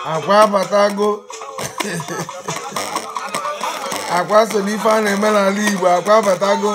Akwa abatago. Akwa so n'ife a na-eme n'ala Igbo, akwa abatago.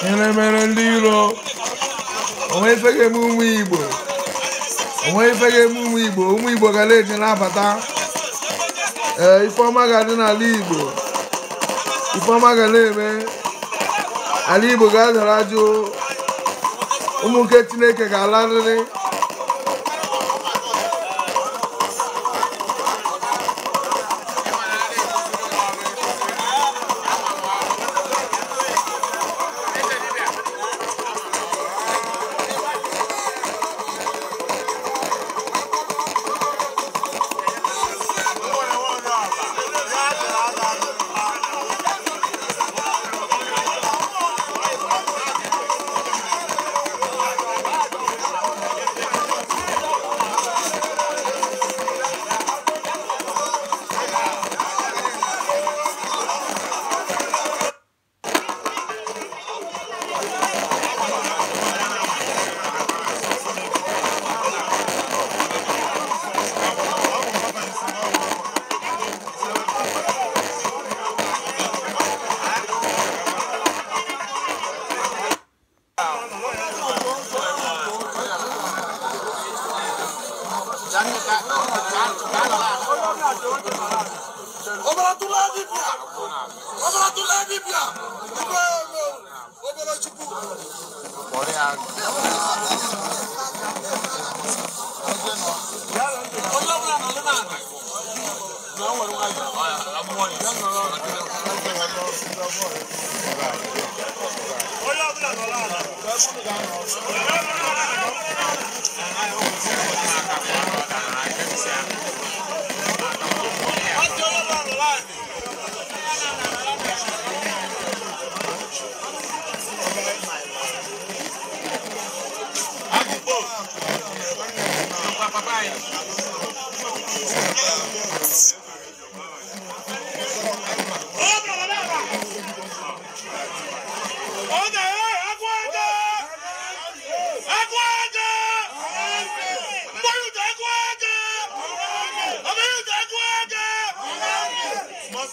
Ihe mere ndị iro, onwe ife ga-eme ụmụ Igbo, onwe ife ga-eme ụmụ Igbo, ụmụ Igbo ga na-eje na-abata. Ee, ifeọma ga-adị n'ala Igbo, ifeọma ga na-eme, ala Igbo ga-adara jụụ, ụmụ nke Chineke ga-alarịrị.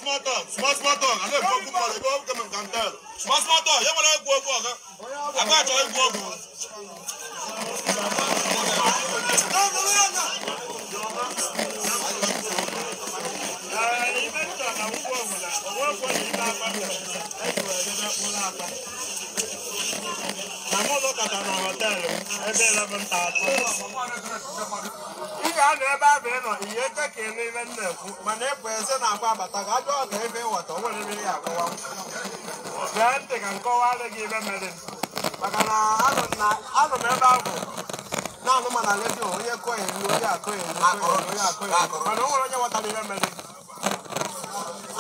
Small talk, small small talk. I know you go come and can tell. Small small talk. You want to go go. I got to go go.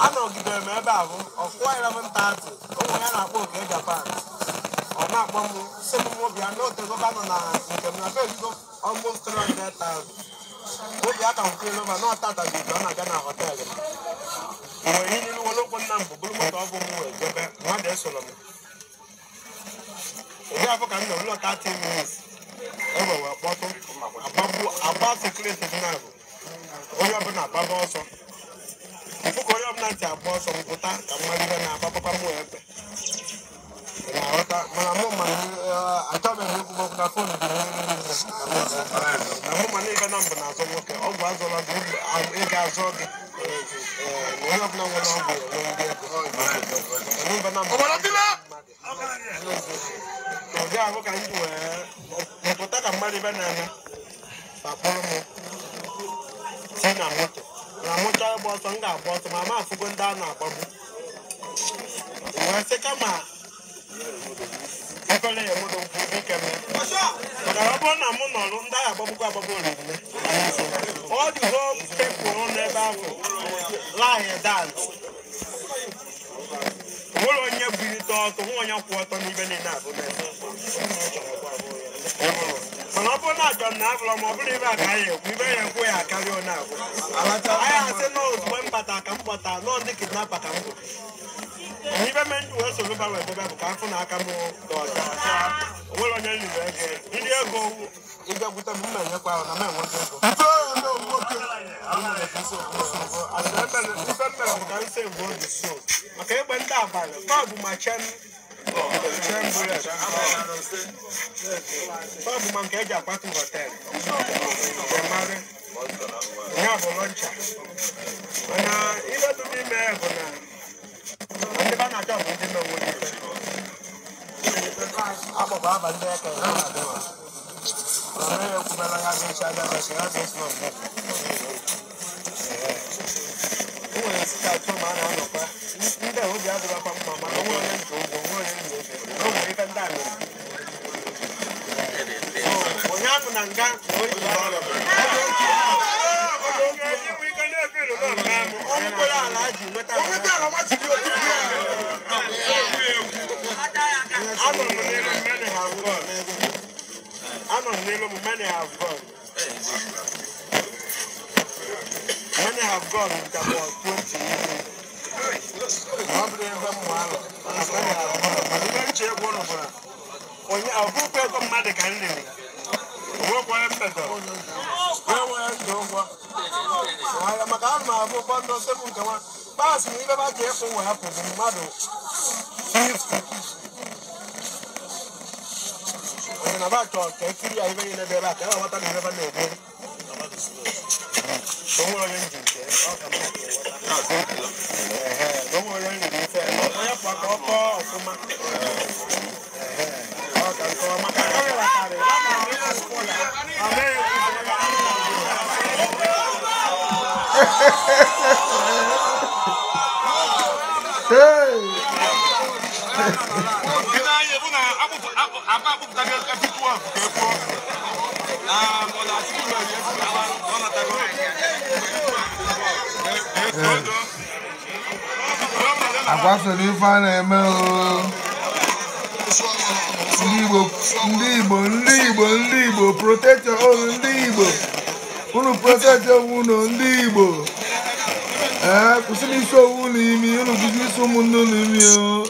Anọgidere m ebe ahụ ọkụwa 11:30 ụmụ ya na-akpọ oke Japan ọ na-akpọ m sị m bịa n'otego nọ na nke m na febigo almost 300,000 obi aka m kwuelu ma n'ọtata dị ọ na-aga na họteelụ m mgbe ihe niile wolokwu nna m bụ bụrụ moto ọbụ m wee jebe mmadụ esoro m ụdị afọ ka m nọ ụlọ 30 minutes egbe wee kpọtụ agba sekuriti dị na onye ọbụla agbaba ọsọ mfụka onye ọbụla ntị agba ọsọ mpụta ka mmadụ ibe na-agbapụkwa mụ ebe na-aghọta mana mụ ma achọbeghị ikwu okwu na fon dị na mụ mana ibe na mbụ na-azọ nwoke ọgwụ azọla gị ị ga-azọ gị na onye ọbụla nwere ọgwụ enwe ndị ego ibe na mbụ ụdị ahụ ka m ji wee mpụta ka mmadụ ibe na-eme akpọrọ m si na moto na mụcha ịgba ọsọ m ga-agba ọsọ ma ma afụgo ndị a na-agbagbu wee sị kama ekele ya moto nkwụ ike m maka ọ bụrụ na mụ nọrụ ndị agha agbagbukwa agbagbu oriri ọ dị home people n'ebe ahụ lie down nwere onye bulite ọtọ nwe onye kwụ ọtọ n'ibe niile abụ mana ọ bụrụ na achọ na abụrụ ma ọ bụrụ ibe a ka anyị ekwu ibe ya ekwu ya akarịa onye abụ anyị asị na ozugbo m bata ka m kpọta nọọ ndị kidnapa ka m bụ ibe me ndị wee soro ba wee debe bụ ka afụ na aka m dị ọcha onwere onye nri wee ego ndị ego ịbịakwute m mma enyekwa ahụ na m enweta ego ife mere bụ ka m save obi so maka egbe ndị abalị tọbụ ma chen tọbụ ma nke eji akwatu họteelụ ya bụ lọncha mana ibe dị n'ime ya bụ na ndị ba na-achọ bụ ndị menwere ife akpọkọ aba ndị eke ya na-adịwa mana ya ekwubela ya ga-echi abịa ka ya ga-esi na mbụ o nwere site atọ ma a na-anọkwa ndị a obi adịghịkwa mma mana onwe onye nji ụgwọ onwe onye nji ego na o nwere ife ndị a mere onye ahụ na nga na o yi ọrụ Anọ m n'elu m many have gone. Many have gone with about 20 years. Ọ bụrụ ebe m alụ many have gone. Mana ibe nche egwu ụlọ bụ na onye ọbụkwa ego mmadụ ka m riri onwekwa onye mmejọ wee nwee ndụ ụgwọ maka ana m abụ ụfọdụ ọsọ bụ nke nwa paasị na ibe ba ji ịkwụ wee hapụ bụ mmadụ 50 onye na ba chọrọ ka ekiri ya ibe niile dị ebe a ka e ghọta na ibe ba na-eme onwere onye nji nke ọ ka mmadụ ghọta onwere onye nji ife onye pụọ ka ọ kọọ ọfụma ọ ka nkọwa maka kamera karịrị Hey! Akwa so n'ife a na-eme o. Ndị Igbo, ndị Igbo, ndị Igbo, ndị Igbo, protect your own ndị Igbo. Unu protect onwe unu ndị Igbo. Ee, kwụsị n'isi owu unu imi, unu kwụsị isi ụmụnne unu imi o.